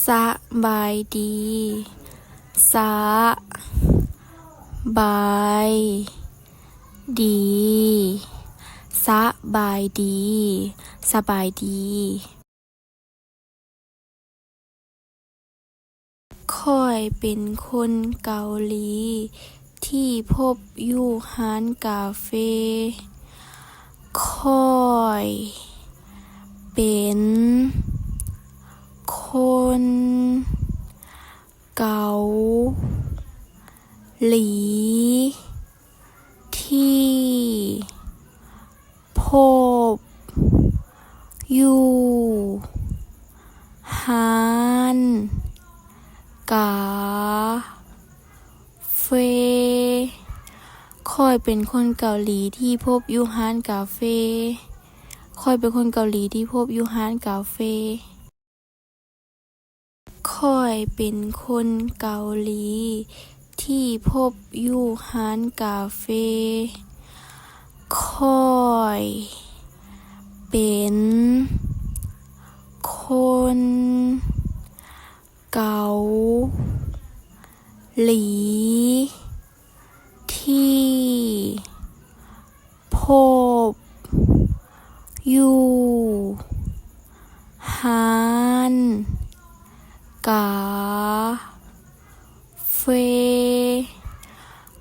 ສະບາຍດີ. ສະບາຍດີ. ສະບາຍດີ. ສະບາຍດີ. ຂ້ອຍເປັນຄົນເກົາຫຼີທີ່ພົບຢູ່ຮ້ານກາເຟ. ຂ້ອຍເປັນຄົນເກົາຫຼີທີ່ ພົບຢູ່ຮ້ານກາເຟ. ຂ້ອຍເປັນຄົນເກົາຫຼີທີ່ພົບຢູ່ຮ້ານກາເຟ. ຂ້ອຍເປັນຄົນເກົາຫຼີທີ່ພົບຢູ່ຮ້ານກາເຟ. ຂ້ອຍເປັນຄົນເກົາຫຼີທີ່ພົບຢູ່ຮ້ານກາເຟ. ຂ້ອຍເປັນຄົນເກົາຫຼີ ທີ່ພົບຢູ່ຮ້ານກາເຟ.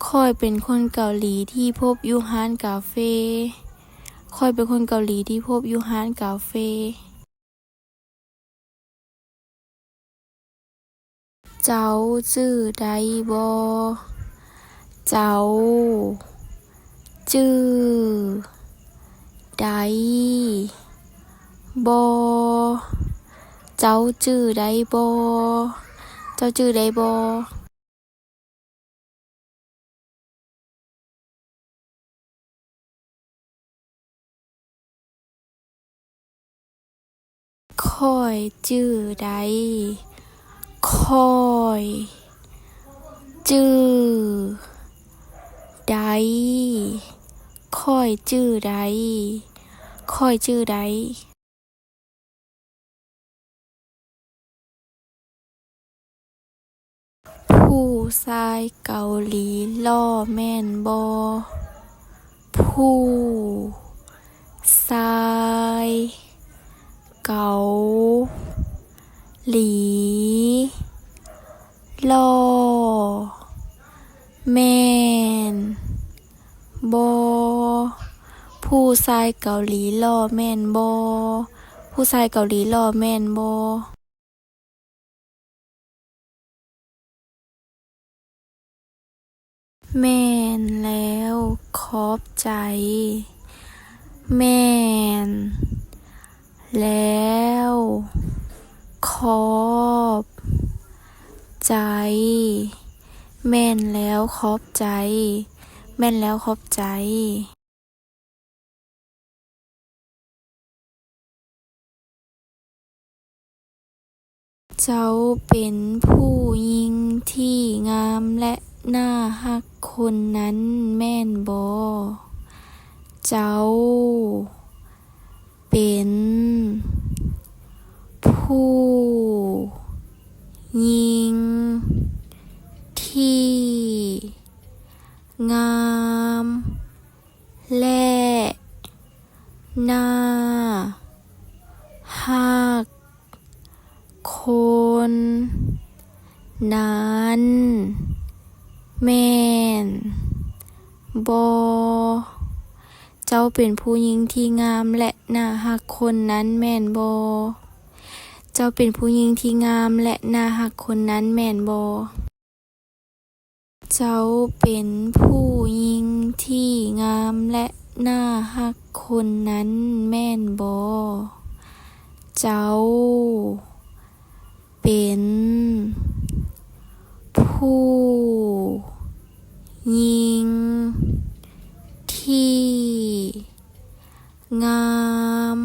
ຂ້ອຍເປັນຄົນເກົາຫຼີທີ່ພົບຢູ່ຮ້ານກາເຟ. ຂ້ອຍເປັນຄົນເກົາຫຼີທີ່ພົບຢູ່ຮ້ານກາເຟ. ເຈົ້າຈື່ໄດ້ບໍ່? ເຈົ້າຈື່ໄດ້ບໍ່? ເຈົ້າຈື່ໄດ້ບໍ່? ເຈົ້າຈື່ໄດ້ບໍ່? ຂ້ອຍຈື່ໄດ້. ຂ້ອຍຈື່ໄດ້. ຂ້ອຍຈື່ໄດ້. ຂ້ອຍຈື່ໄດ້. ຜູ້ຊາຍເກົາຫຼີຫຼໍ່ແມ່ນບໍ່? ຜູ້ຊາຍເກົາຫຼີຫຼໍ່ແມ່ນບໍ່? ຜູ້ຊາຍເກົາຫຼີຫຼໍ່ແມ່ນບໍ່? ຜູ້ຊາຍເກົາຫຼີຫຼໍ່ແມ່ນບໍ່? ແມ່ນແລ້ວ ຂອບໃຈ. ແມ່ນແລ້ວ ຂອບໃຈ. ແມ່ນແລ້ວ ຂອບໃຈ. ແມ່ນແລ້ວ ຂອບໃຈ. ເຈົ້າເປັນຜູ້ຍິງທີ່ງາມ ແລະ ໜ້າຮັກຄົນນັ້ນແມ່ນບໍ່? ເຈົ້າເປັນຜູ້ຍິງທີ່ງາມ ແລະ ໜ້າຮັກຄົນນັ້ນແມ່ນບໍ່? ເຈົ້າເປັນຜູ້ຍິງທີ່ງາມ ແລະ ໜ້າຮັກຄົນນັ້ນແມ່ນບໍ່? ເຈົ້າເປັນຜູ້ຍິງທີ່ງາມ ແລະ ໜ້າຮັກຄົນນັ້ນແມ່ນບໍ່? ເຈົ້າເປັນຜູ້ຍິງທີ່ງາມ ແລະ ໜ້າຮັກຄົນນັ້ນແມ່ນບໍ່? ເຈົ້າເປັນຜູ້ຍິງທີ່ງາມ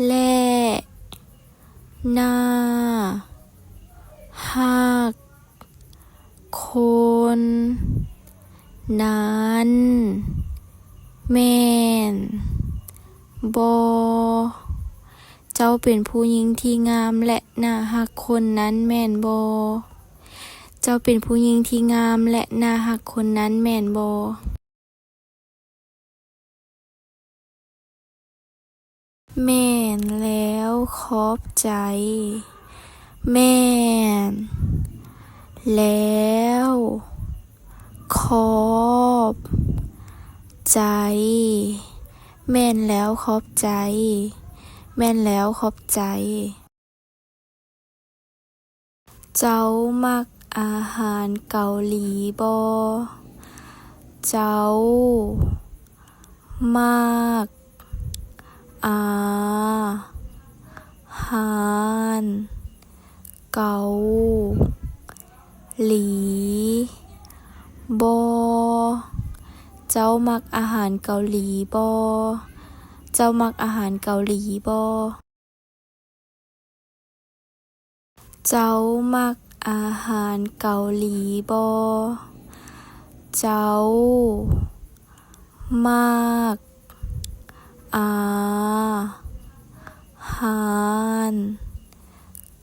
ແລະ ໜ້າຮັກຄົນນັ້ນແມ່ນບໍ່? ເຈົ້າເປັນຜູ້ຍິງທີ່ງາມ ແລະ ໜ້າຮັກຄົນນັ້ນແມ່ນບໍ່? ເຈົ້າເປັນຜູ້ຍິງທີ່ງາມ ແລະ ໜ້າຮັກຄົນນັ້ນແມ່ນບໍ່? ແມ່ນແລ້ວ ຂອບໃຈ. ແມ່ນແລ້ວ ຂອບໃຈ. ແມ່ນແລ້ວ ຂອບໃຈ. ແມ່ນແລ້ວ ຂອບໃຈ. ເຈົ້າມັກອາຫານເກົາຫຼີບໍ່? ເຈົ້າມັກອາຫານເກົາຫຼີບໍ່? ເຈົ້າມັກອາຫານເກົາຫຼີບໍ່? ເຈົ້າມັກອາຫານເກົາຫຼີບໍ່? ເຈົ້າມັກອາຫານເກົາຫຼີບໍ່? ເຈົ້າມັກອາຫານ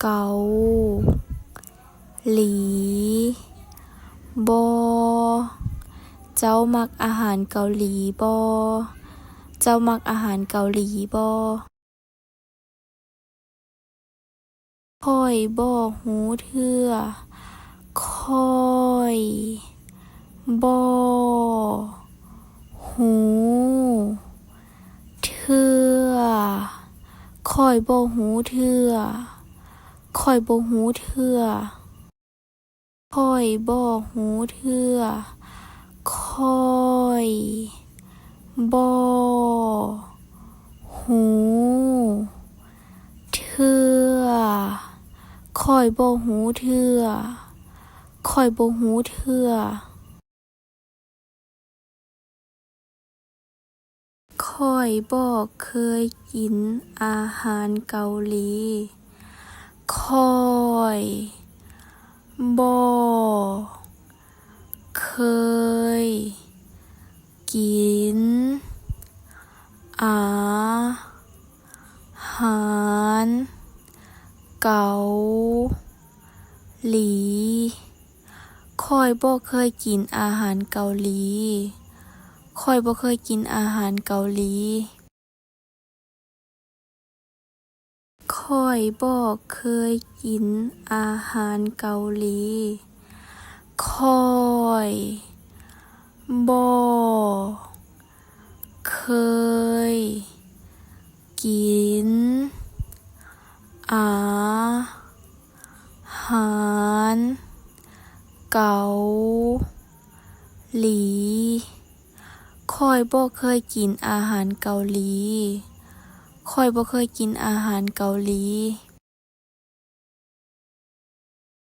ເກົາຫຼີບໍ່? ເຈົ້າມັກອາຫານເກົາຫຼີບໍ່? ເຈົ້າມັກອາຫານເກົາຫຼີບໍ່? ຂ້ອຍບໍ່ຮູ້ເທື່ອ. ຂ້ອຍບໍ່ຮູ້ເທື່ອ. ຂ້ອຍບໍ່ຮູ້ເທື່ອ. ຂ້ອຍບໍ່ຮູ້ເທື່ອ. ຂ້ອຍບໍ່ຮູ້ເທື່ອ. ຂ້ອຍບໍ່ຮູ້ເທື່ອ. ຂ້ອຍບໍ່ຮູ້ເທື່ອ. ຂ້ອຍບໍ່ຮູ້ເທື່ອ. ຂ້ອຍບໍ່ເຄີຍກິນອາຫານເກົາຫຼີ. ຂ້ອຍບໍ່ເຄີຍກິນອາຫານເກົາຫຼີ. ຂ້ອຍບໍ່ເຄີຍກິນອາຫານເກົາຫຼີ. ຂ້ອຍບໍ່ເຄີຍກິນອາຫານເກົາຫຼີ. ຂ້ອຍບໍ່ເຄີຍກິນອາຫານເກົາຫຼີ. ຂ້ອຍບໍ່ເຄີຍກິນອາຫານເກົາຫຼີ. ຂ້ອຍບໍ່ເຄີຍກິນອາຫານເກົາຫຼີ. ຂ້ອຍບໍ່ເຄີຍກິນອາຫານເກົາຫຼີ.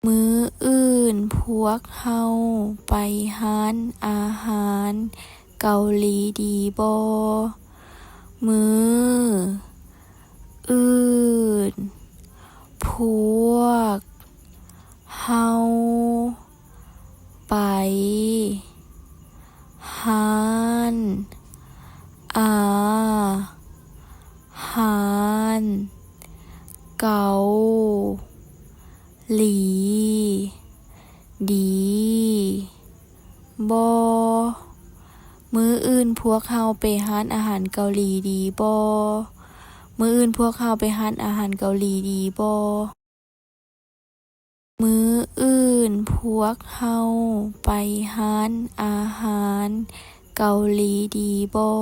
ມື້ອື່ນພວກເຮົາໄປຮ້ານອາຫານເກົາຫຼີດີບໍ່? ມື້ອື່ນພວກເຮົາໄປຮ້ານອາຫານເກົາຫຼີດີບໍ່? ມື້ອື່ນພວກເຮົາໄປຮ້ານອາຫານເກົາຫຼີດີບໍ່? ມື້ອື່ນພວກເຮົາໄປຮ້ານອາຫານເກົາຫຼີດີບໍ່? ມື້ອື່ນພວກເຮົາໄປຮ້ານອາຫານເກົາຫຼີດີບໍ່?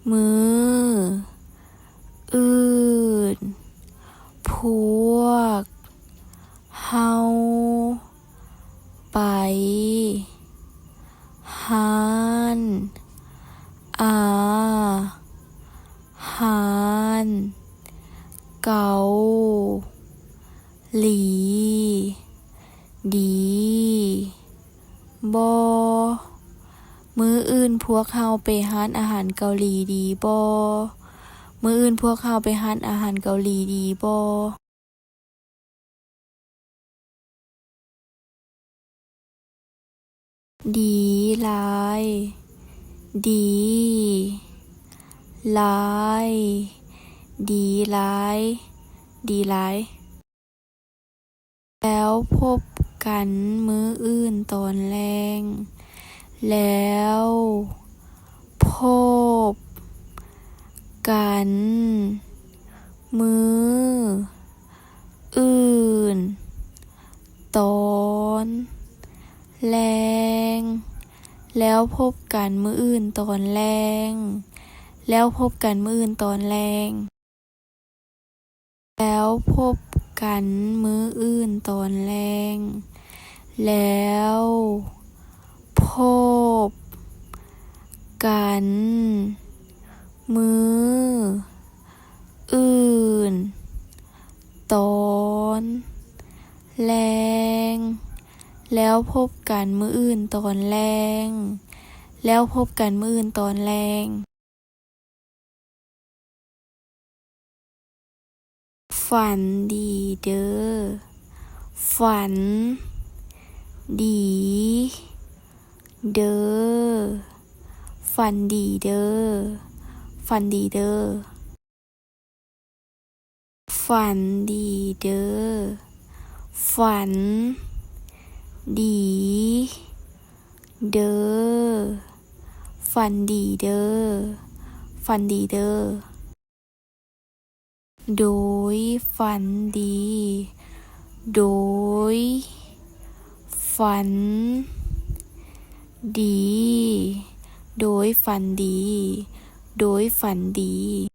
ມື້ອື່ນພວກເຮົາໄປຮ້ານອາຫານເກົາ ຫຼີດີບໍ່? ມື້ອື່ນພວກເຮົາໄປຮ້ານອາຫານເກົາຫຼີດີບໍ່? ມື້ອື່ນພວກເຮົາໄປຮ້ານອາຫານເກົາຫຼີດີບໍ່? ດີຫຼາຍ. ດີຫຼາຍ. ດີຫຼາຍ ດີຫຼາຍ. ແລ້ວພົບກັນມື້ອື່ນຕອນແລງ. ແລ້ວພົບກັນມື້ອື່ນຕອນແລງ. ແລ້ວພົບກັນມື້ອື່ນຕອນແລງ. ແລ້ວພົບກັນມື້ອື່ນຕອນແລງ. ແລ້ວພົບກັນມື້ອື່ນຕອນແລງ. ແລ້ວພົບກັນມື້ອື່ນຕອນແລງ. ແລ້ວພົບກັນມື້ອື່ນຕອນແລງ. ແລ້ວພົບກັນມື້ອື່ນຕອນແລງ. ຝັນດີເດີ. ຝັນດີເດີ. ຝັນດີເດີ. ຝັນດີເດີ. ຝັນດີເດີ. ຝັນດີເດີ. ຝັນດີເດີ. ຝັນດີເດີ. ໂດຍຝັນດີ. ໂດຍຝັນດີ. ໂດຍຝັນດີ. ໂດຍຝັນດີ.